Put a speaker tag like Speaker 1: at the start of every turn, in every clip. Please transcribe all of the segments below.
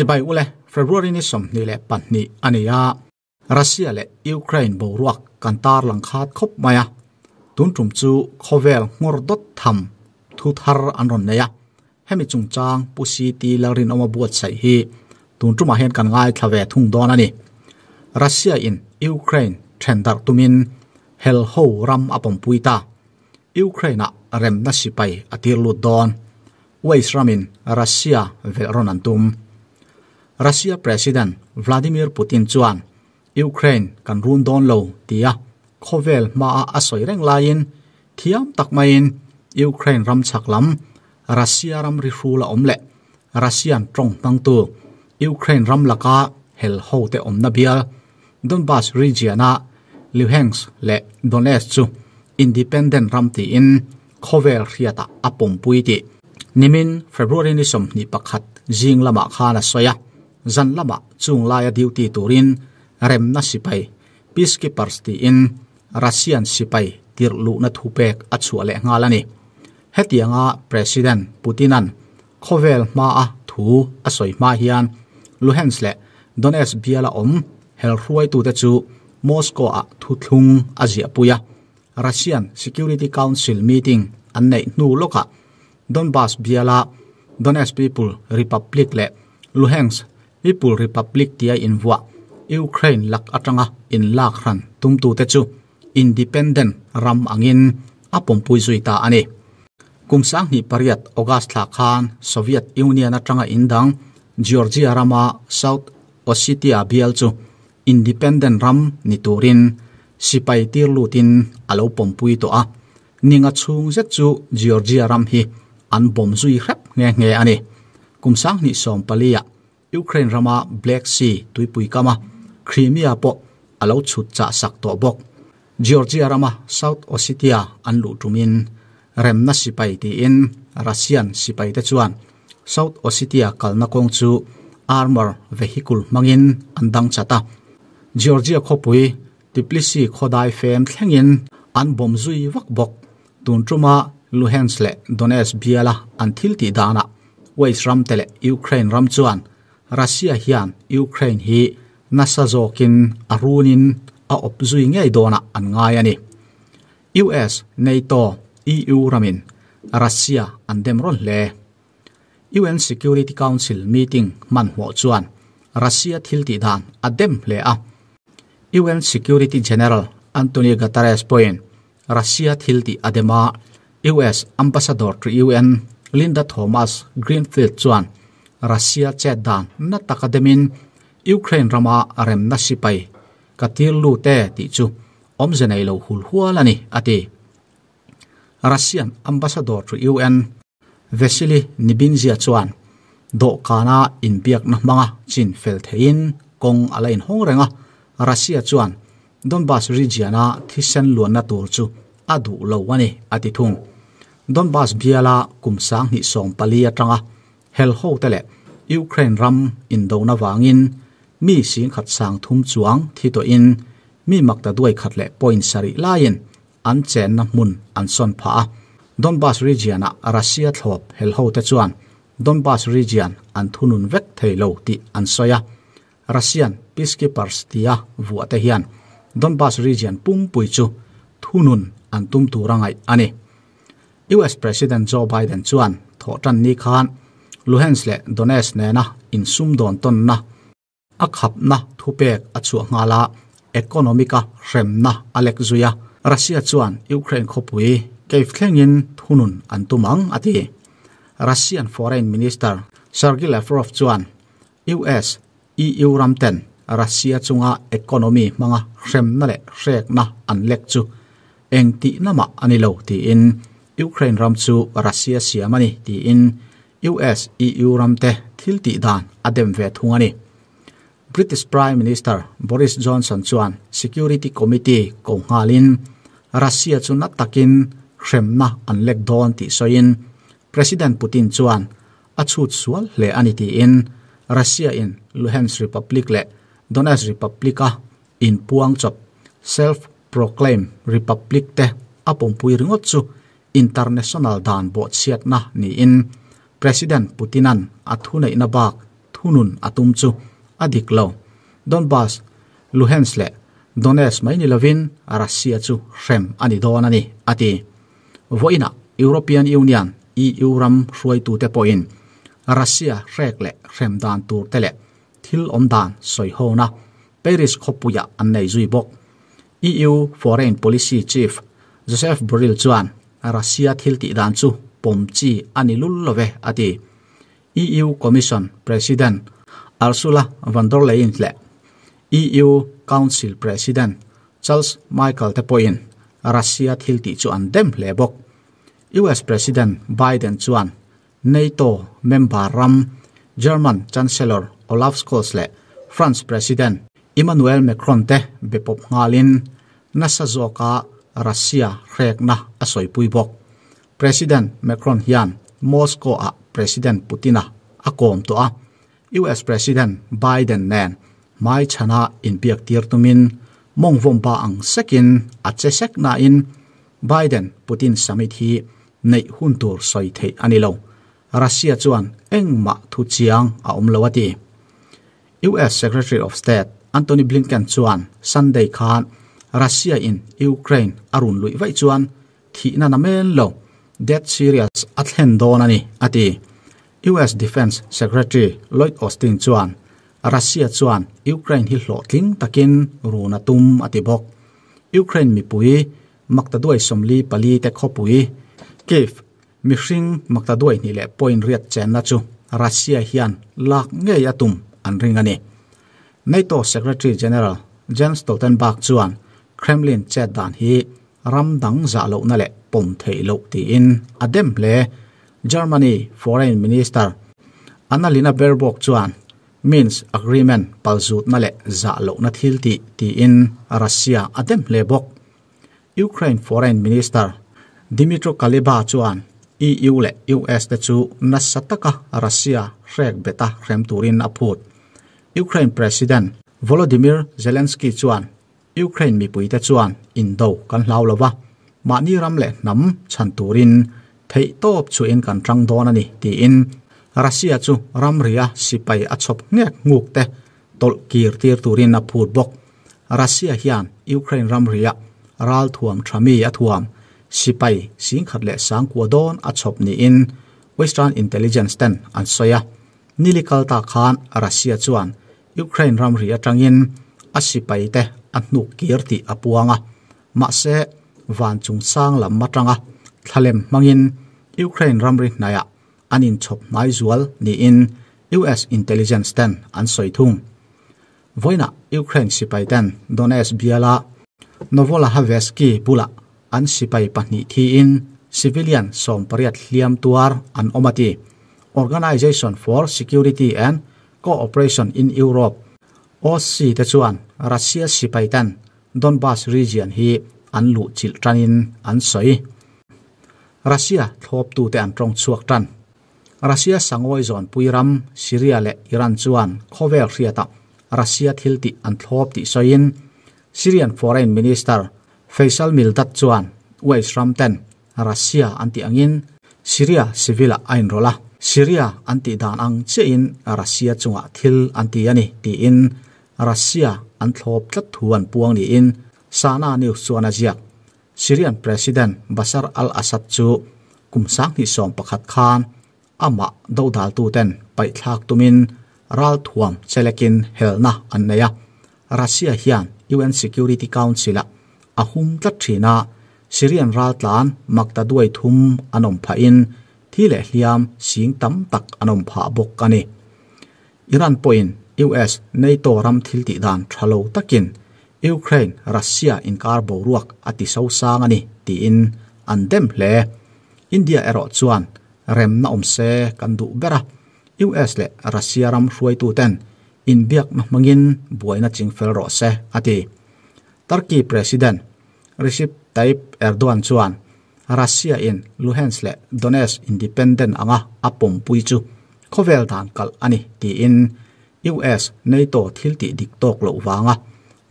Speaker 1: Chibai ule, February ni 22 ani a. Russia leh Ukraine boruak kan tarlang khat khawp mai a. Tun tum chu khawvel nghawr dawt tham thu thar an rawn nei a. Hemi chungchang Pu CT Lalrinawma buatsaih hi tun tumah hian kan ngaithla ve thung dawn a ni. Russia in Ukraine then darh tumin hel ho ram a pawmpui ta. Ukraine ah remna sipai a tir lut dawn. West ramin Russia velh rawn an tum. Russia President Vladimir Putin chuan Ukraine kan run dawn lo tia khawvel hmaa a sawi reng laiin thiam tak maiin Ukraine ram chhak lam Russia ram ri hrul a awm leh Russian tawng hmangtu Ukraine ram laka hel hote awmna bial Donbas region-a Luhansk leh Donetsk chu independent ram tiin khawvel hriatah a pawmpui tih nimin February ni 21 zing lamah khan a sawi a. Zan lamah chung laia duty turin remna sipai, peacekeepers tiin Russian sipai tirh luhna thupek a chhuah leh nghal a ni. Hetianga President Putin-a'n khawvel hmaa thu a sawi hma hian Luhansk leh Donetsk biala awm hel hruaitute chu Moscow-ah thuthlung a ziahpui a. Russian Security Council meeting an neih hnu lawkah Donbas biala Donetsk People Republic leh Luhansk People Republic tia invuah Ukraine lak atanga inlak hran tumtute chu independent ram angin a pawmpui zui ta a ni. Kum 2008 August thla khan Soviet Union atanga indang Georgia rama South Ossetia bial chu Independent ram ni turin sipai tir lutin a lo pawmpui tawh a, ninga chhung zet chu Georgia ram hi an bawm zui hrep nghe nghe a ni. Kum 2014 ah Ukraine rama Black Sea tuipui kama Crimea pawh a lo chhut chah sak tawh bawk. Georgia rama South Ossetia an luh tumin remna sipai tiin Russian sipaite chuan South Ossetia kalna kawng chu armour vehicle hmangin an dang chat a. Georgia khawpui Tbilisi khawdai fem thlengin an bawm zui vak bawk. Tun tuma Luhansk leh Donetsk biala an thil tih danah West ram te leh Ukraine ram chuan Russia hian Ukraine hi nasa zawkin a runin a awp zui ngei dawnah an ngai a ni. US, NATO, EU ramin Russia an dem rawn hle. UN Security Council meeting hmanhmawh chuan Russia thil tih dan a dem hle a. UN Security General Antonio Guterres pawhin Russia thil tih a dem a, US Ambassador to UN Linda Thomas Greenfield chuan Russia chet dan na taka demin Ukraine rama remna sipai ka tir lut e tih chu awmze nei lo hul hual a ni, a ti. Russian Ambassador to UN Vasily Nebenzia chuan dawhkana inbiakna hmanga chin fel theiin kawng a la inhawng reng a, Russia chuan Donbas region-a thisen luanna tur chu a duh lo a ni, a ti thung. Donbas biala kum 2014 atanga hel hote leh Ukraine ram indona vangin mi 300,000 chuang thi tawhin mi makta duai khat leh point sarih laiin an chenna hmun an sawn phah a. Donbas region-ah Russia thlawp hel hote chuan Donbas region an thunun vek thei lo tih an sawi a. Russian peacekeepers tia vuah te hian Donbas region pumpui chu thunun an tum tur a ngaih a ni. US President Joe Biden chuan thawhtan ni khan Luhansk leh Donetsk nena insumdawn tawnna a khapna thupek a chhuah nghal a, economic-a hremna a lek zui a. Russia chuan Ukraine khawpui Kyiv thlengin thunun an tum ang a ti. Russian Foreign Minister Sergei Lavrov chuan US, EU ram ten Russia chunga economy hmanga hremna leh hrekna an lek chu eng tihna mah a ni lo tiin Ukraine ram chu Russia siam a ni tiin US, EU ram te thil tih dan a dem ve thung a ni. British Prime Minister Boris Johnson chuan Security Committee ko nghalin Russia chu na takin hremna an lek dawn tih sawiin President Putin chuan a chhut sual hle a ni tiin Russia in Luhansk Republic leh Donetsk Republic-a inpuang chawp self-proclaimed republic te a pawmpui ringawt chu international dan bawhchhiatna niin President Putin-a'n a thuneihna bak thunun a tum chu a dik lo. Donbas, Luhansk leh Donetsk mai ni lovin Russia chu hrem a ni dawn a ni, a ti. Vawiinah European Union, EU, ram hruaitute pawhin Russia hrek leh hrem dan tur te leh thil awm dan sawi hona Paris khawpuiah an nei zui bawk. EU Foreign Policy Chief Josep Borrell chuan Russia thil tih dan chu pawm chi a ni lul lo ve, a ti. EU Commission President Ursula von der Leyen leh EU Council President Charles Michael te pawhin Russia thil tih chu an dem hle bawk. US President Biden chuan NATO member ram German Chancellor Olaf Scholz leh France President Emmanuel Macron te be pawp nghalin nasa zawka Russia hrekna a sawipui bawk. President Macron hian Moscow-ah President Putin-a a kawm tawh a, US President Biden nen hmaichhana inbiak tir tumin mawngvawmba ang sekin a che sek nain Biden-Putin summit hi neih hun tur sawi theih a ni lo. Russia chuan engmah thu chiang a awm lo a ti. US Secretary of State Antony Blinken chuan Sunday khan Russia in Ukraine a run luih vaih chuan thihna namen lo, death serious, a thlen dawn a ni, a ti. US Defence Secretary Lloyd Austin chuan Russia chuan Ukraine hi hlawhtling takin run a tum a ti bawk. Ukraine mipui maktaduai 44 te khawpui Kyiv mihring maktaduai hnih leh point riat chenna chu Russia hian lak ngei a tum an ring a ni. NATO Secretary General Jens Stoltenberg chuan Kremlin chet dan hi ram dang zah lohna leh pawm theih loh tiin a dem hle. Germany Foreign Minister Annalena Baerbock chuan Minsk Agreement palzutna leh zah lohna thil tih tiin Russia a dem hle bawk. Ukraine Foreign Minister Dmytro Kuleba chuan EU leh US te chu nasa taka Russia hrek beta hrem turin a phut. Ukraine President Volodymyr Zelensky chuan Ukraine mipuite chuan indo kan hlau lo va, mahni ram leh hnam chhan turin theihtawp chuin kan tang dawn a ni tiin Russia chu ramria sipai a chhawp ngek nguk te tawlh kir tir turin a phut bawk. Russia hian Ukraine ramria ral thuam tha mi a thuam sipai singkhat leh sangkua dawn a chhawp niin Western Intelligence ten an sawi a. Nili kalta khan Russia chuan Ukraine ramri atangin a sipai te a hnuk kir tih a puang a, mahse van chungchang lam atanga thlalem hmangin Ukraine ramri hnaiah an inchhawp hnai zual niin US intelligence ten an sawi thung. Vawiinah Ukraine sipai ten Donetsk biala Novolohaveski bulah an sipai pahnih thiin civilian 18 hliam tuar an awm a ti. Organization for Security and Cooperation in Europe, OSCE, te chuan Russia sipai ten Donbas region hi an luh chilh tanin an sawi. Russia thlawptute an tawng chhuak tan. Russia sangawi zawn pui ram Syria leh Iran chuan khawvel hriatah Russia thil tih an thlawp tih sawiin Syrian Foreign Minister Faisal Mildad chuan West ram ten Russia an tih angin Syria civil ah a inrawlh a, Syria an tih dan ang chiahin Russia chungah thil an ti a ni tiin Russia an thlawp tlat thu an puang niin Sana News chuan a ziak. Syrian President Bashar al-Assad chu kum 2011 khan amah dodaltuten paihthlak tumin ralthuam chelekin helna an nei a. Russia hian UN Security Council-ah a hum tlat thin a, Syrian raltlan makta duai thum an awm phahin thi leh hliam sing tam tak an awm phah bawk a ni. Iran pawhin US NATO ram thil tih dan tha lo takin Ukraine Russia inkar boruak a ti so sang a ni tiin an dem hle. India erawh chuan remna awm se kan duh ber a, US leh Russia ram hruaituten inbiakna hmangin buaina chingfel rawh se a ti. Turkey President Recep Tayyip Erdogan chuan Russia in Luhansk leh Donetsk independent anga a pawmpui chu khawvel dan kalh a ni tiin US NATO thil tih dik tawk loh vanga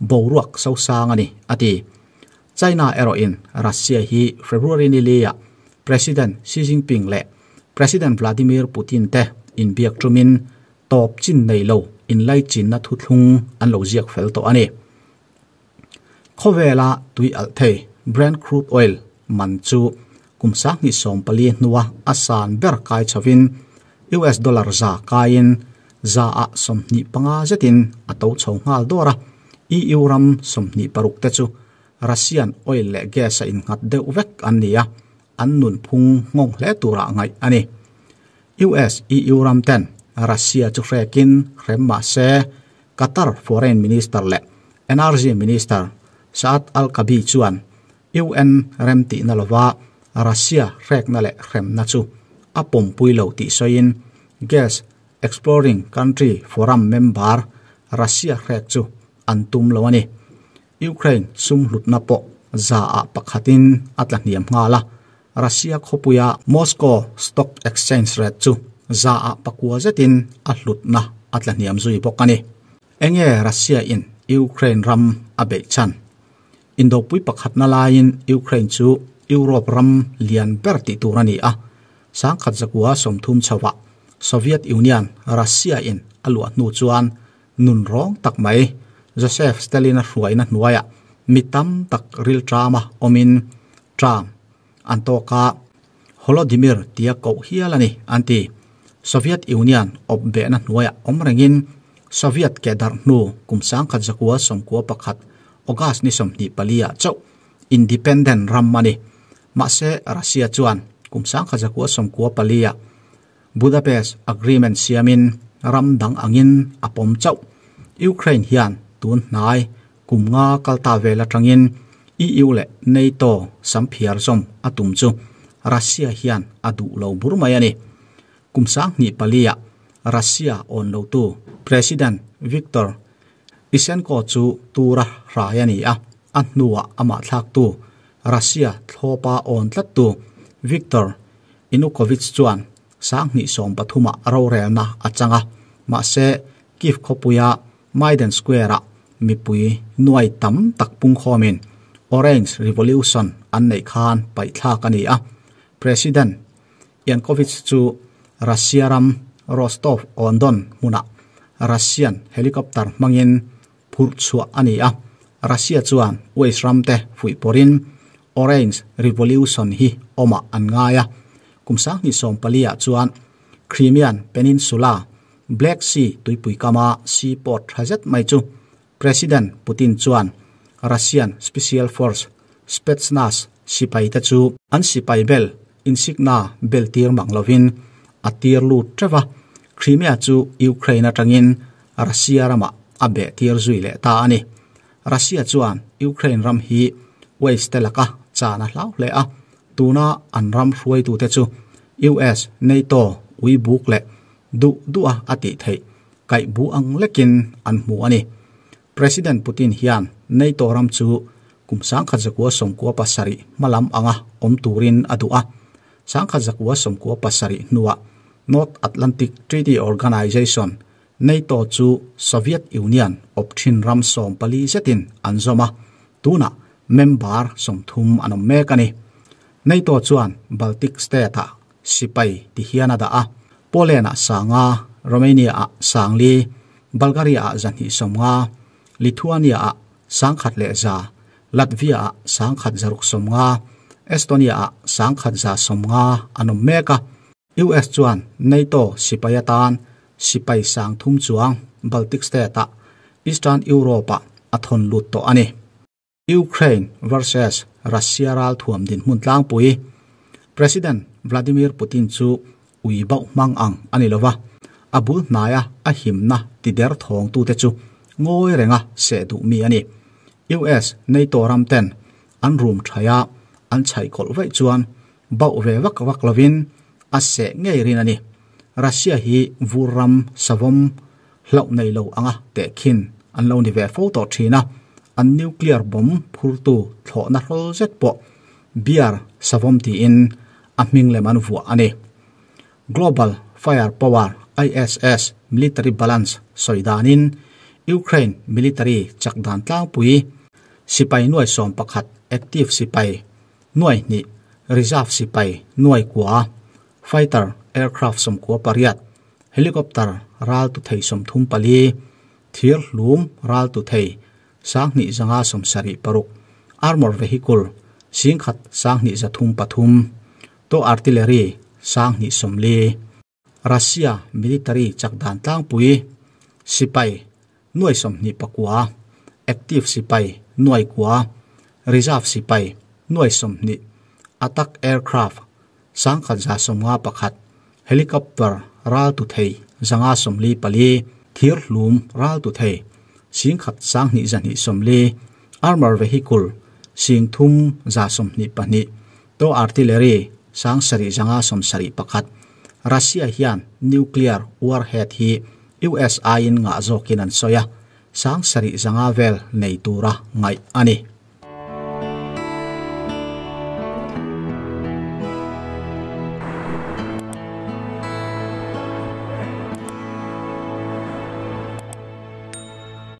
Speaker 1: boruak so sang a ni a ti. China erawhin Russia hi February ni lia President Xi Jinping leh President Vladimir Putin te inbiak tumin tawp chin nei lo inlaichinna thuthlung an lo ziak fel tawh a ni. Khawvela tui alh thei Brent crude oil man chu kum 2014 hnua a san ber kai chhovin US dollar za kaiin 25% zetin a to chho nghal dawr a. EU ram 26 te chu Russian oil leh gas a innghat deuh vek an ni a, an nunphung nghawng hle tura ngaih a ni. US EU ram ten Russia chu hrekin hrem mah se Qatar Foreign Minister leh Energy Minister Saad Al-Kaabi chuan UN remtihna lova Russia hrekna leh hremna chu a pawmpui lo tih sawiin Gas Exploring Country Forum member Russia hrek chu an tum lo a ni. Ukraine sum hlutna pawh 1%-in a tla hniam nghal a, Russia khawpuia Moscow Stock Exchange rate chu 9% zetin a hlutna a tla hniam zui bawk a ni. Enge Russia in Ukraine ram a beih chhan? Indopui pakhatna laiin Ukraine chu Europe ram lian ber tih tur a ni a, 1930 chhoah Soviet Union Russia in a luah hnu chuan nun rawng tak mai Joseph Stalin-a hruaina hnuaiah mi tam tak ril ṭama awmin ṭam an tawk a, Holodomor tia koh hial a ni, an ti. Soviet Union awp behna hnuaiah awm rengin Soviet ke darh hnu kum 1991 August ni 24-ah chauh independent ram a ni. Mahse, Russia chuan kum 1994-ah Budapest Agreement siamin ram dang angin a pawm chauh. Ukraine hian tun hnai kum nga kalta vel atangin EU leh NATO samphiar zawm a tum chu Russia hian a duh lo bur mai a ni. Kum 2004-ah Russia awn lotu President Viktor Isenko chu tura hrai a ni a, a hnuah amah thlaktu Russia thlawpa awn tlattu Viktor Yanukovych chuan 2013-ah rorelna a chang a, mahse Kyiv khawpuia Maidan Square-ah mipui nuai tam tak pungkhawmin Orange Revolution an neih khan paihthlak a ni a. President Yanukovych chu Russia ram Rostov-on-Don hmunah Russian helicopter hmangin phurh chhuah a ni a. Russia chuan West ram te fuih pawrin Orange Revolution hi awmah an ngai a. Kum 2014-ah chuan Crimean Peninsula, Black Sea tuipui kama seaport tha zet mai chu President Putin chuan Russian Special Force Spetsnaz sipai te chu an sipai bel insignia bel tir mang lovin a tir lut teuh a. Crimea chu Ukraine atangin Russia ramah a beh tir zui leh ta a ni. Russia chuan Ukraine ram hi West te laka chan a hlau hle a, tuna an ram hruaitute chu US, NATO, uibuk leh duh duh a a tih theih kaih bu ang lekin an hmu a ni. President Putin hian NATO ram chu kum 1997 hmalam anga awm turin a duh a, 1997 hnuah North Atlantic Treaty Organization, NATO chu Soviet Union awp thin ram 14 zetin an zawm a, tunah member 30 an awm mek a ni. NATO chuan Baltic State-ah sipai ti hian a dah a, Poland-ah 5, Romania-ah 4, Bulgaria-ah 250, Lithuania-ah 1100, Latvia-ah 1650, Estonia-ah 1150 an awm mek a. US chuan NATO sipai atan sipai 30 chuang Baltic State-ah Eastern Europe-ah a thawn lut tawh a ni. Ukraine versus Russia ral thuam din hmun tlangpui. President Vladimir Putin chu ui bauh hmang ang a ni lova, a bul hnaia a himna ti der thawng tute chu ngawi renga seh duh mi a ni. US NATO ram ten an rum thaia an chhaih kawlh vaih chuan bauh ve vak vak lovin a seh ngei rin a ni. Russia hi vur ram savawm hlauh nei lo anga tehkhin an lo ni ve fo tawh thin a, an nuclear bomb phurtu thlawhna hlawl zet pawh bear savawm tiin a hming lem an vuah a ni. Global Firepower ISS Military Balance sawi danin Ukraine military chak dan tlangpui sipai nuai 11 active sipai nuai hnih reserve sipai nuai kua fighter aircraft 98 helicopter ral tu thei 34, thir hlum ral tu thei 2576, armor vehicle 11,233, to artillery 240. Russia military chakdan tlangpui sipai nuai 29, active sipai nuai 9, reserve sipai nuai 20, attack aircraft 1151, helicopter ral tu thei 594, thir hlum ral tu thei 11,240, armor vehicle 3,122, to artillery 7,571. Russia hian nuclear warhead hi USA in nga zawkin an soya 7,500 vel nei tura ngai ani.